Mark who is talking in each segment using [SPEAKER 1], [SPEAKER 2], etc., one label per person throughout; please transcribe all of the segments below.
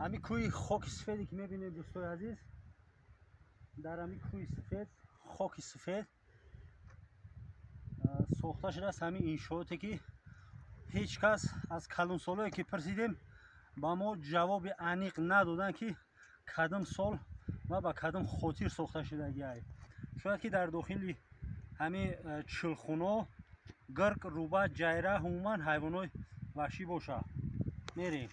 [SPEAKER 1] Ҳамин кӯҳи хоки сафеде ки мебинед, дӯстои азиз, дар ҳамин кӯҳи сафед, хоки сафед сохта шудааст ҳамин иншооте ки ҳеҷ кас аз калонсолое ки пурсидем, ба мо ҷавоби аниқ надоданд, ки кадом сол ва ба кадом хотир сохта шудагиай. Шояд ки дар дохили ҳамин чилхуно гирг, рӯба, ҷайра, умуман ҳайвонои ваҳшӣ бошад. Мерем.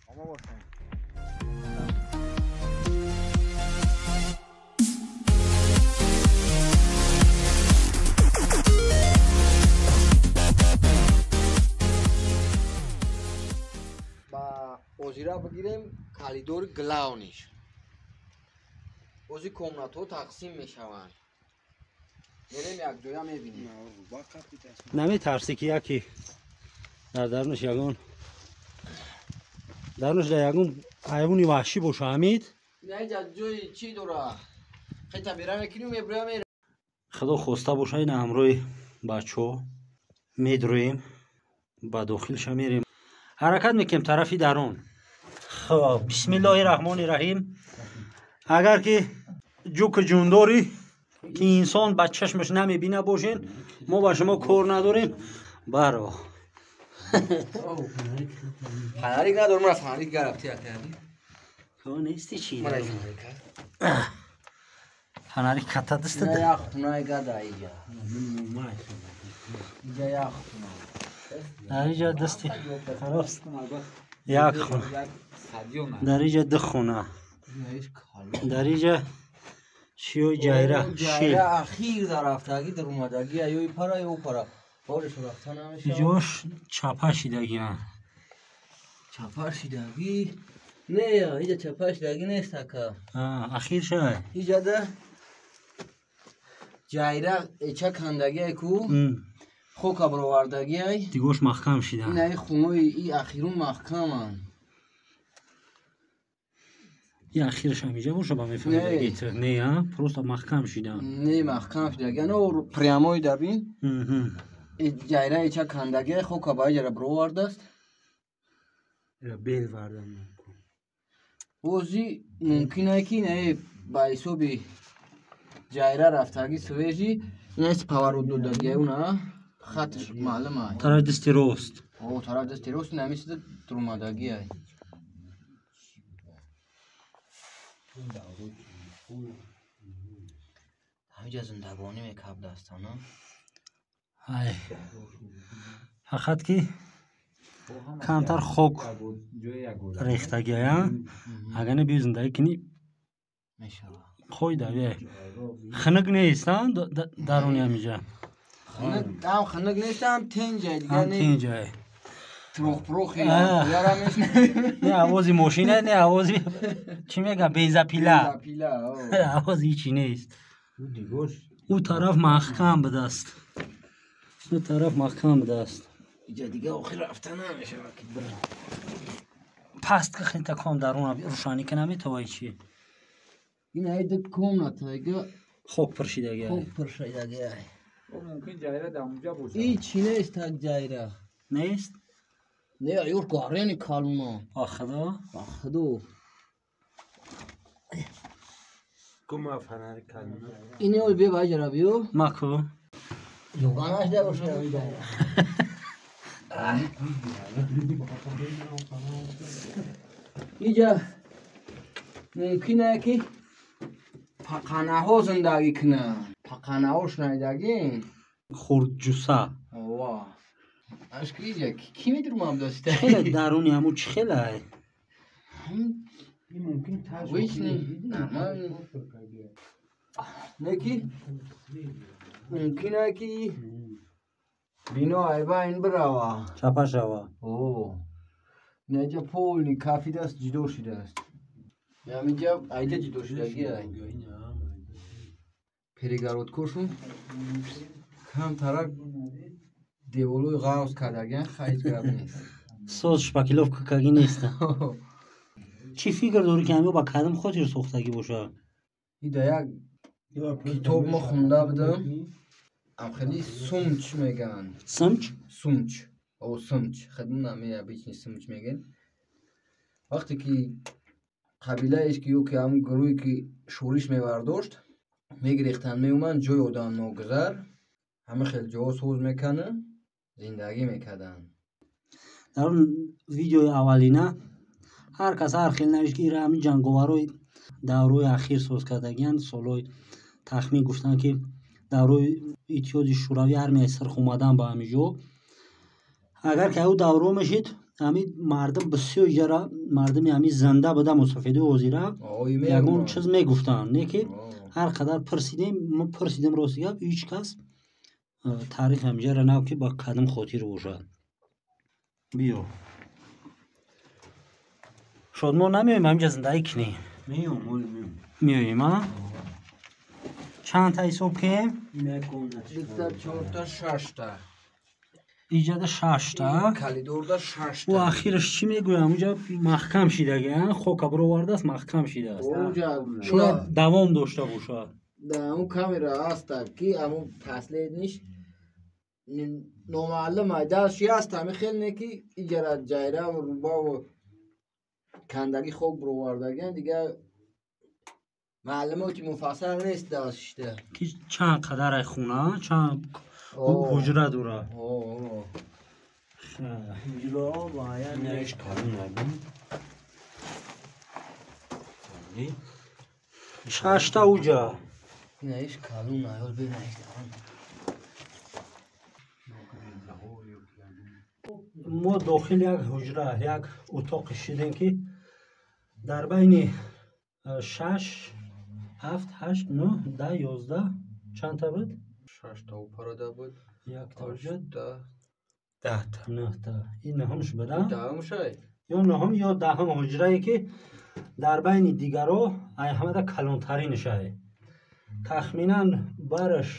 [SPEAKER 2] Ба озира бигирем, коридори главный ш. Ози комнатҳо тақсим мешаванд. Мерем, якҷоя мебинем.
[SPEAKER 1] Наметарсӣ, ки яке дар дарунаш ягон, дарунаш дар ягон ҳайвони ваҳшӣ боша, Ҳамид?
[SPEAKER 2] Инаҷа ҷои чӣ дора, хета бера мекунем, меброя мера.
[SPEAKER 1] Худо хоста боша, ина ҳамроҳи бачаҳо медроем, ба дохилша мерем, ҳаракат мекунем тарафи дарун. Хоб, бисмиллоҳи раҳмони раҳим. Агар ки ҷуку ҷундорӣ ки инсон ба чашмаш намебина бошен, мо ба шумо кор надорем. Баро.
[SPEAKER 2] Фонарик надорам, мара фонарик гарафти.
[SPEAKER 1] Нести чи? Фонарик ката даста.
[SPEAKER 2] Як хунаи гада иҷа, иҷа як хуна.
[SPEAKER 1] Дар иҷа дасти рост як хона, дар иҷа ду хона, дар иҷа чиё, ҷайра, шил.
[SPEAKER 2] Ахир дарафтагӣ, даромадагӣ, ё пара, ё пара, бориш рафта намешавад.
[SPEAKER 1] Иҷош чапа шидагиан.
[SPEAKER 2] Чапа шидагӣ не, иҷа чапа шидагӣ нест, ака.
[SPEAKER 1] Ахир шай.
[SPEAKER 2] Иҷада ҷайра эча кандагиай ку, хока баровардагиай.
[SPEAKER 1] Дигош маҳкам шида.
[SPEAKER 2] Инаи хунои и ахирун маҳкаманд.
[SPEAKER 1] И ахираш ҳам иҷа боша, ба мефаҳмидагит не, а просто маҳкам шида.
[SPEAKER 2] Не, маҳкам шидаги, ано прямой дабин ҷайра эча кандагиай, хока ба иҷара баровардааст.
[SPEAKER 1] Бел вардан.
[SPEAKER 2] Бози мумкин ае ки инаи ба ҳисоби ҷайра рафтагӣ, свежий, инаи поворот додагиай, уна хатш маълум ай.
[SPEAKER 1] Тарафи дасти рост.
[SPEAKER 2] О, тарафи дасти рост инамисида дурумадагиай. Ҳамиҷа зиндагонӣ мекардастана.
[SPEAKER 1] Ай, фақат ки камтар хок рехтагиая, агар не, биё зиндагӣ кунӣ.
[SPEAKER 2] Мешавад.
[SPEAKER 1] Қоида бе хунук нест даруни ҳамиҷа?
[SPEAKER 2] Ҳам хунук нест, ҳам тенҷай.
[SPEAKER 1] Ҳам тенҷай.
[SPEAKER 2] Трух-прух.
[SPEAKER 1] Не овози мошина, не овози, чӣ мега, бензопила, овози ҳичи нест. Ӯ тараф маҳкам будааст, ӯ тараф маҳкам будааст.
[SPEAKER 2] Иҷа дига охир рафта намешавад ки.
[SPEAKER 1] Паст ка хинта ком даруна рӯшанӣ ка наметавонӣ чи?
[SPEAKER 2] Ин айда комната ига.
[SPEAKER 1] Хок пур шидаги.
[SPEAKER 2] Хок пур шидаги.
[SPEAKER 3] Мумкин ҷайра дар онҷа бошад.
[SPEAKER 2] И чӣ нест, так ҷайра.
[SPEAKER 1] Нест.
[SPEAKER 2] Не, ёр, гарени калуна.
[SPEAKER 1] Ба худо.
[SPEAKER 2] Ба худо.
[SPEAKER 3] Кума фонарик калуна.
[SPEAKER 2] Ини ой, бе баҷара, биё.
[SPEAKER 1] Маку.
[SPEAKER 2] Ёганаш да бошад. Иҷа мумкин ае ки пақанаҳо зиндагӣ кунанд. Пақанаҳо шунавидагӣ?
[SPEAKER 1] Хурдҷуса.
[SPEAKER 2] Ова. Ашки, иҷа кӣ медурмам доста?
[SPEAKER 1] Хеле даруни ҳамун чӣ хелай?
[SPEAKER 2] Нормально. Не ки мумкин ае ки бино айба ин бирава.
[SPEAKER 1] Чапа шава.
[SPEAKER 2] О. Инаҷа полный кафидааст, ҷудо шудааст. Ҳаминҷа айҷа ҷудо шудагӣ ай. Перегородка шун камтарак деволои ғавз кардагиан, ҳеҷ гап нест.
[SPEAKER 1] Соз шпаклёвка кагӣ нест. Чӣ фикр дорӣ, ки ҳамиё ба кадом хотир сохтагӣ бошад?
[SPEAKER 2] Ида як китоб мо хонда будам, амхели сумч мегӯянд.
[SPEAKER 1] Сумч?
[SPEAKER 2] Сумч, о, сумч, хадм нами обычный сумч мегӯянд. Вақте ки қабилаеш ки ё ки ҳамун гурӯҳе ки шӯриш мевардошт, мегирехтанд, меоманд ҷои одам ногузар, ҳама хел ҷоҳо соз мекарданд, зиндагӣ мекарданд.
[SPEAKER 1] Дар он видеои аввалина ҳар кас ҳар хел навишт, ки ира ҳамин ҷанговарҳои давраи ахир соз кардагиянд. Солҳои тахмин гуфтанд, ки давраи Иттиҳоди Шӯравӣ армияи сирх омадан ба ҳамин ҷо. Агар ки ӯ давро мешид, ҳамин мардум бисёр иҷара мардуми ҳамин зинда буда мусофиди ҳозира ягон чиз мегуфтанд. Не ки ҳар қадар пурсидем, мо пурсидем, рости гап, ҳеҷ кас таърих ҳамиҷара нав ки ба кадом хотир бошад. Биё. Шодмон намеоем ҳаминҷа зиндагӣ кунем?
[SPEAKER 3] Меом, ҳоло меом.
[SPEAKER 1] Меоем, а? Чанд та ҳисоб кунем?
[SPEAKER 2] Дута, чорта, шашта.
[SPEAKER 1] Иҷада шашта.
[SPEAKER 2] Калидорда шашта.
[SPEAKER 1] Ӯ ахираш чӣ мегӯям? Уҷа маҳкам шидаги, хока бировардааст, маҳкам шидааст. Шояд давом дошта бошад.
[SPEAKER 2] Да ҳамун камера ҳаста, ки ҳамун последниш номаълум даши ҳаст, ҳами хел не ки иҷара ҷайраву рубаву кандагӣ хок бировардагиан, дигар маълумоти муфассал нест дастшида.
[SPEAKER 1] Ки чанд қадарай хона, чанд ҳуҷра дорад?
[SPEAKER 3] Ҳуҷраҳо муайян нест.
[SPEAKER 1] Шашта уҷа.
[SPEAKER 2] Инаиш калон аёл бинаш.
[SPEAKER 1] Мо дохили як ҳуҷра, як утоқе шидем, ки дар байни 6, 7, 8, 9, 10, 11 чандта буд?
[SPEAKER 2] Шашта упарада буд.
[SPEAKER 1] Якта буд.
[SPEAKER 3] Даҳта.
[SPEAKER 1] Нӯҳта. Ин нӯҳумш буда?
[SPEAKER 2] Даҳумшай.
[SPEAKER 1] Ё нӯҳум ё даҳум ҳуҷрае, ки дар байни дигаро ай ҳамада калонтариншай. Тахминан бараш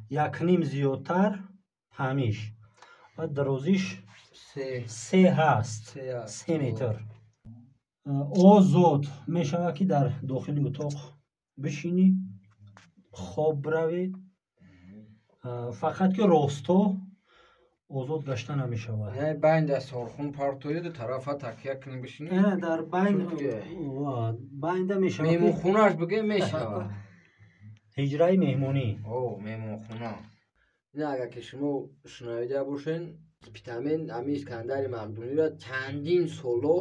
[SPEAKER 1] 1.5 зиёдтар ҳамиш ва дарозиш се ҳаст, 3 метр. Озод мешавад, ки дар дохили утоқ бишинӣ, хоб биравӣ, фақат ки росто озод гашта намешавад.
[SPEAKER 2] Байнда сорхун партоиду тарафа такя кунӣ бишинӣ.
[SPEAKER 1] Дар байнда мешавад.
[SPEAKER 2] Меҳмонхонааш бигӯем мешавад.
[SPEAKER 1] Ҳиҷраи меҳмонӣ.
[SPEAKER 2] Меҳмонхона. Ин агар ки шумо шунавида бошен, Спитамен ҳамин Искандари Мақдуниро чандин соло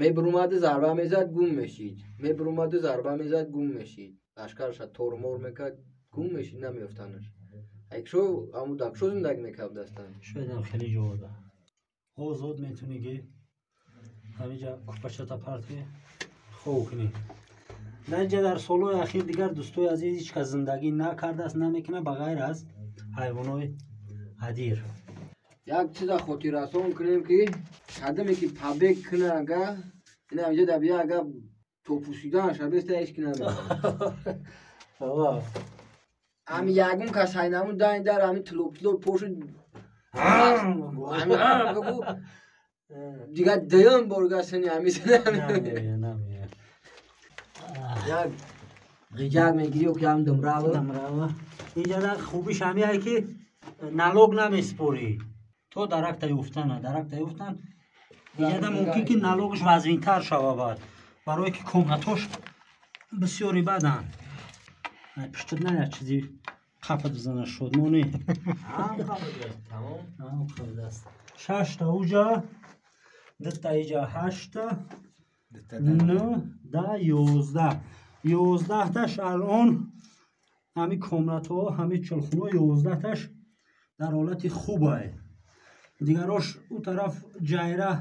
[SPEAKER 2] мебурумаду зарба мезад, гум мешид. Мебурумаду зарба мезад, гум мешид. Лашкараша тормор мекард, гум мешид, намеёфтанаш. Айкшо аму дакшо зиндагӣ мекард дастан.
[SPEAKER 1] Шоядам хеле ҷода. Озод метунӣ ки ҳаминҷа кӯпачата партӣ хоб кунӣ. Дар инҷа дар солҳои ахир дигар дӯстои азиз ҳеҷ кас зиндагӣ накардааст, намекунад, ба ғайр аз ҳайвонои адир.
[SPEAKER 2] Як чиза хотиррасон кунем, ки кадаме ки побег куна, ага ина инҷа да бия, ага то пусиданаша беста ҳеҷ ки намедонад. Ами ягон кас ҳайнамун даин дар ами тило-тило пошуд, бигӯ дигар дуюм бор гасини ами як ғиҷак мегирӣ ё ки ҳам думрава.
[SPEAKER 1] Думрава. Инҷа хубиш ҳамиае, ки налог намеспорӣ то дарахта ёфтана, дарахта ёфтан. Инҷада мумкин ки налогаш вазнинтар шава баъд, барое ки комнатош бисёри баданд. Пуштат на як чизи қапат бизана, шодмонӣ. Ҳам қапат аст. Шашта уҷа, дута иҷа, ҳашта, 9, 10, 11. 11-таш алон ҳамин комнатҳо, ҳамин чилхуно 11-таш дар ҳолати хубае. Дигарош ӯ тараф ҷайра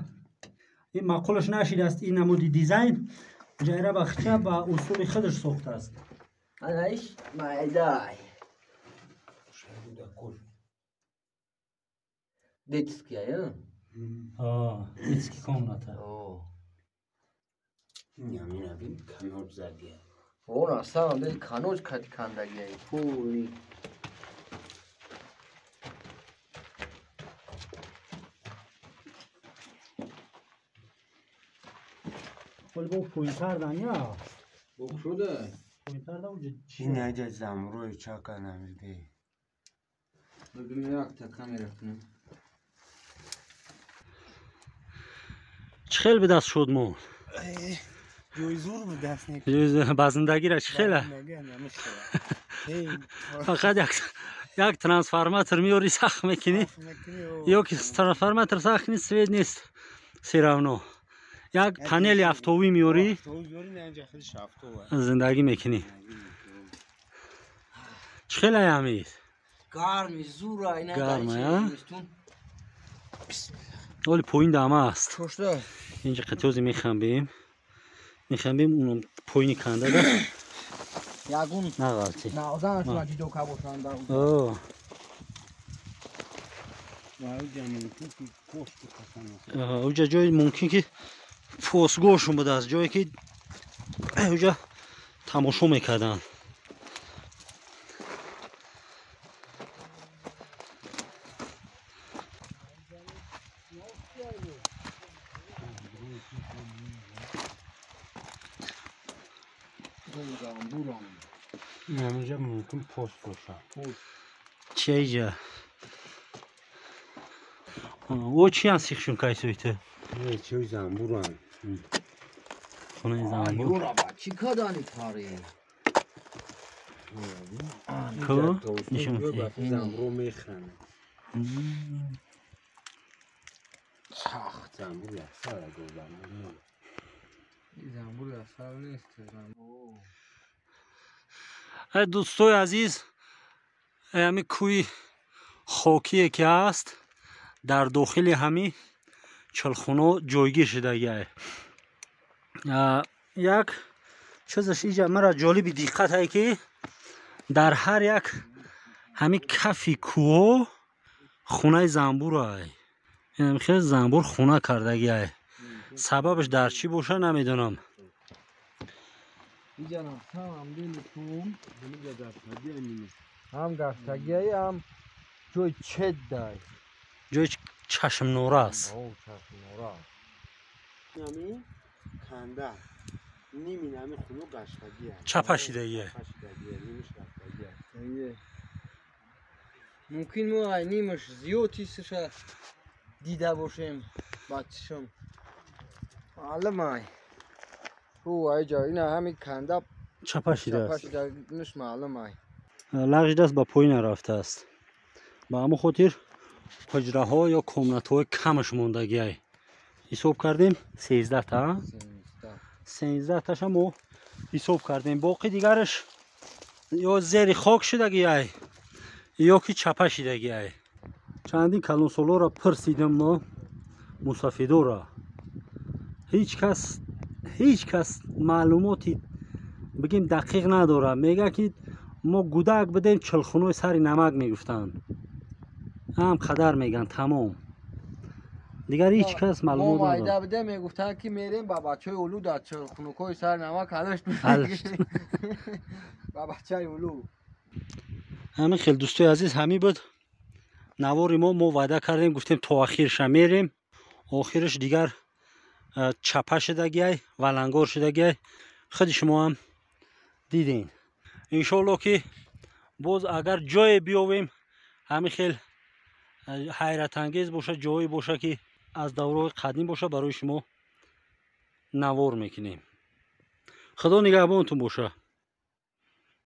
[SPEAKER 1] ин маъқулаш нашидааст, ин намуди дизайн ҷайра бахча ба усули худаш сохтааст.
[SPEAKER 2] Анаиш майдай. Детский, а?
[SPEAKER 1] Детский комната.
[SPEAKER 3] Каноч задия.
[SPEAKER 2] О, на самом деле каноч кандагия. Пули.
[SPEAKER 1] Вале бо поинтар дан я?
[SPEAKER 2] Бо шуда.
[SPEAKER 1] Поинтар да уҷа
[SPEAKER 3] чи наҷа замрӯи чака намиде.
[SPEAKER 2] Бибин якта камера кунам.
[SPEAKER 1] Чӣ хел бидаст шуд мо?
[SPEAKER 3] Ҷои зур будаст не.
[SPEAKER 1] Ба зиндагира чӣ хела? Фақат як трансформатор меёри сахт мекунӣ. Ё ки трансформатор сахт кунӣ, свет нест, всё равно. Як панели афтобӣ меёрӣ, зиндагӣ мекунӣ. Чӣ хела ҳамид?
[SPEAKER 2] Гарми зура, ина.
[SPEAKER 1] Гарма, а? Оли поин дама аст. Инҷа қатёзи мехамбем. Мехамбем уном поини кандада.
[SPEAKER 2] Ягун
[SPEAKER 1] нағалти.
[SPEAKER 2] Навзанашона ҷудо кабошанд.
[SPEAKER 1] О. Уҷа ҷои мумкин ки посгоҳшон будааст, ҷое ки уҷа тамошо мекарданд.
[SPEAKER 3] Инҷа мумкин пост бошад.
[SPEAKER 1] Чи иҷа? О чиян сихшун кайсоита?
[SPEAKER 3] Не, чиёи занбуран.
[SPEAKER 1] Хонаи занбур.
[SPEAKER 2] Юра, ба чӣ кадани пари?
[SPEAKER 1] Ко? Нишон.
[SPEAKER 3] Занбурро мехӯранд. Сахт занбур ясар гӯзанбур.
[SPEAKER 2] Занбур ясар нест, занбур.
[SPEAKER 1] Дӯстои азиз, ҳами кӯи хокие ки ҳаст, дар дохили ҳами чилхуно ҷойгир шудагиай. Як чизаш иҷа мара ҷолиби диққат ай ки дар ҳар як ҳами кафи кӯҳо хонаи занбурай. Хел занбур хона кардагиай. Сабабаш дар чӣ боша намедонам.
[SPEAKER 2] Ҳам гаштагиай, ҳам ҷои чеддай.
[SPEAKER 1] Ҷои чашмнора аст.
[SPEAKER 2] Чашмнора.
[SPEAKER 3] Ами канда ними нами хуно гаштагиай.
[SPEAKER 1] Чапа шидагиай.
[SPEAKER 3] Нимиш гаштагиай.
[SPEAKER 2] Мумкин мо ай нимаш зиёд чизша дида бошем ба чишм. Маълум ай. Ӯ ай ҷо ина ҳами канда
[SPEAKER 1] чапа шидааст.
[SPEAKER 2] Чапа шиданаш маълум ай.
[SPEAKER 1] Лағжидааст, ба поин рафтааст. Ба ҳамон хотир ҳуҷраҳо ё комнатҳои камаш мондагиай. Ҳисоб кардем 13 та. 13 таша мо ҳисоб кардем. Боқи дигараш ё зери хок шудагиай, ё ки чапа шидагиай. Чандин калонсолоро пурсидем мо, мусафидора. Ҳеҷ кас маълумоти бигем дақиқ надорад. Мегӯяд ки мо гудак будем, чилхунои сари намак мегуфтанд. Ҳам қадар мегӯянд, тамом. Дигар ҳеҷ кас маълумот
[SPEAKER 2] мо
[SPEAKER 1] надорад.
[SPEAKER 2] майда будем, мегуфтанд ки мерем ба бачаи улу дар чилхунукҳои сари намак ҳалашт. Ба бачаи улу.
[SPEAKER 1] Ҳамин хел дӯстои азиз, ҳамин буд навори мо. Мо ваъда кардем, гуфтем то охирша мерем. Охираш дигар чапа шудагиай, валангор шудагиай. Худи шумо ҳам дидин. Иншоалло ки боз агар ҷое биёвем, ҳамин хел ҳайратангез боша, ҷое боша ки аз давраҳои қадим боша, барои шумо навор мекунем. Худо нигаҳбонтун боша.